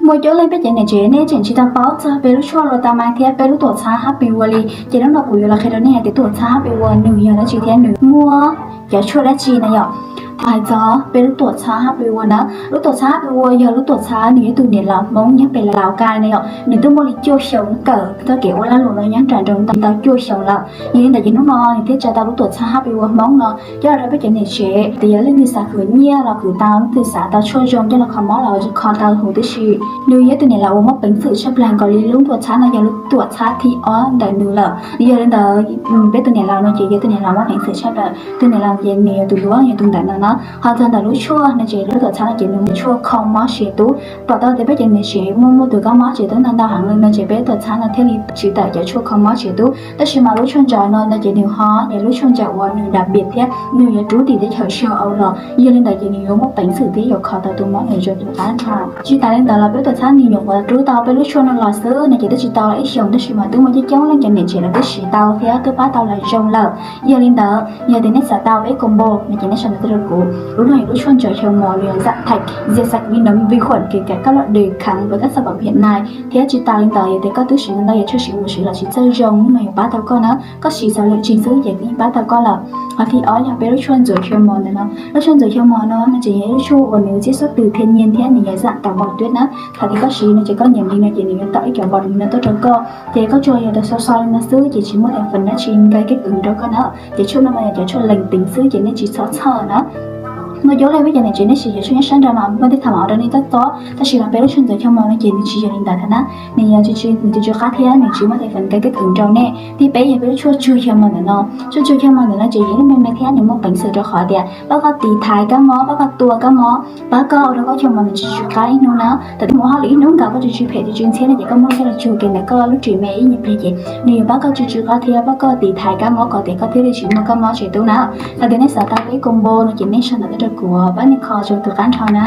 Muaj coob leej peb cov niam tsev nej tseem tsis tau paub txog peb lub tshuaj Rotamain thiab peb lub tuam txhab Happy World li, ces hnub no kuv yuav los qhia rau nej hais tias tuam txhab Happy World nws yog dab tsi thiab nws muaj cov tshuaj dab tsi na yom. Hais txog peb lub tuam txhab Happy World na, lub tuam txhab Happy World yog lub tuam txhab nws yog ib tug niam laus Hmoob nyob pem Lào Cai na yom, nws twb muaj li cuaj xyoo kawm txoj kev ua lag luam no nyob nram nroog tau cuaj xyoo lawm. Yog li ntawd ces hnub no nws thiaj tsa tau lub tuam txhab Happy World Hmoob no coj los rau peb cov niam tsev, txawm yog leej twg xav khwv nyiaj los khwv tau, leej twg xav tau tshuaj zoo coj los kho mob los kho tau huv tib si. Nws yog ib tug niam laus uas muaj peev xwm tshaj plaws nkaus li, lub tuam txhab no yog lub tuam txhab thib ob ntawm nws lawm. Yog li ntawd peb tus niam laus no ces yog tus niam laus muaj peev xwm tshaj plaws. Tus niam laus ces nws yog tus duab yog tus ntawm no na. Ho txog ntawm lub tshuaj no ces lub tuam txhab no ces nws muaj tshuaj kho mob tsis tub. Pom tau tias peb cov niam tsev muaj muaj tus kab mob tsis tub ntau ntau heev li no ces peb tuam txhab no thiaj li siv tawm cov tshuaj kho mob tsis tub. Tab sis mas lub tshuaj ntsaum no no ces nws ho yog lub tshuaj ntsaum uas nws đặc biệt thiab nws yuav rub tim teb chaws Châu Âu los, yog li ntawd ces nws yuav muaj peev xwm thiab yuav kho tau tus mob nws zoo tus qab nrho. Tsis tas li ntawd los peb tuam txhab nws nyuam qhuav rub tau peb lub tshuaj no los xwb no ces twb tsis tau los ib xyoos, tab sis mas twb muaj coob coob leej cov niam tsev los twb siv tau thiab twb pab tau los zoo lawm. Yog li ntawd yog tias nej xav tau peb combo no ces nej sau ntawv tuaj rau kuv. Lub no yog lub tshuaj ntsaum Châu Âu, nws yog dạng thạch, diệt sạch vi nấm vi khuẩn, kể cả các loại đề kháng với các sản phẩm hiện nay. Thiab tsis tas li ntawd yog tias koj twb siv ntau ntau yam tshuaj siv mus siv los tsis txawj zoo, lub no yuav pab tau koj na. Koj siv xav lwm tsing xwb ces yeej pab tau koj lawm. Qhov thib ob yog peb lub tshuaj ntxuav Châu Âu ntawm no. Lub tshuaj ntxuav Châu Âu no no ces yog lub tshuaj uas nws chiết xuất từ thiên nhiên thiab nws yog dạng tảo bảo tuyết na. Thaum twg koj siv no ces koj nyiam li no ces nws yuav tawm ib co bọt li no tuaj rau koj, ces koj tsuas yog tau so so li no xwb ces tsis muaj thành phần dab tsi gây kích ứng rau koj na. Ces tshuaj no mas yog cov tshuaj lành tính xwb ces nej tsis txhob txhawj na. Muaj coob leej peb cov niam tsev nej siv cov tshuaj nyob sab nrad mas muaj tej tham mam rau nej tob tob, tab sis mas peb lub tshuaj ntxuav Châu Âu no ces nws tsis yog li ntawd thiab na. Nws yog tsis, nws tsis tsw qab thiab nws tsis muaj thành phần gây kích ứng rau nej. Thib peb yog peb lub tshuaj tsuag Châu Âu ntawm no. Tshuaj tsuag Châu Âu ntawm no ces yog ib lub me me thiab nws muaj peev xwm rau qhov tias pab koj tiv thaiv kab mob, pab koj tua kab mob, pab koj ua rau koj Châu Âu nws tsis tsw qab ib hnub na. Thaum twg mus hauj lwm ib hnub nkaus koj tsis tsw phem tsis tsw ntxhiab no ces koj muab coj los tsuag kiag ntawm koj lub ris me ib nyuag pliag ces nws yuav pab koj tsw tsw qab thiab pab koj tiv thaiv kab mob kom tias koj thiaj li tsis muaj kab mob tsis tub na. Thaum twg nej xav tau peb combo no ces nej sau ntawv tuaj rau kuv pab nej kho zoo tus qab nrho na.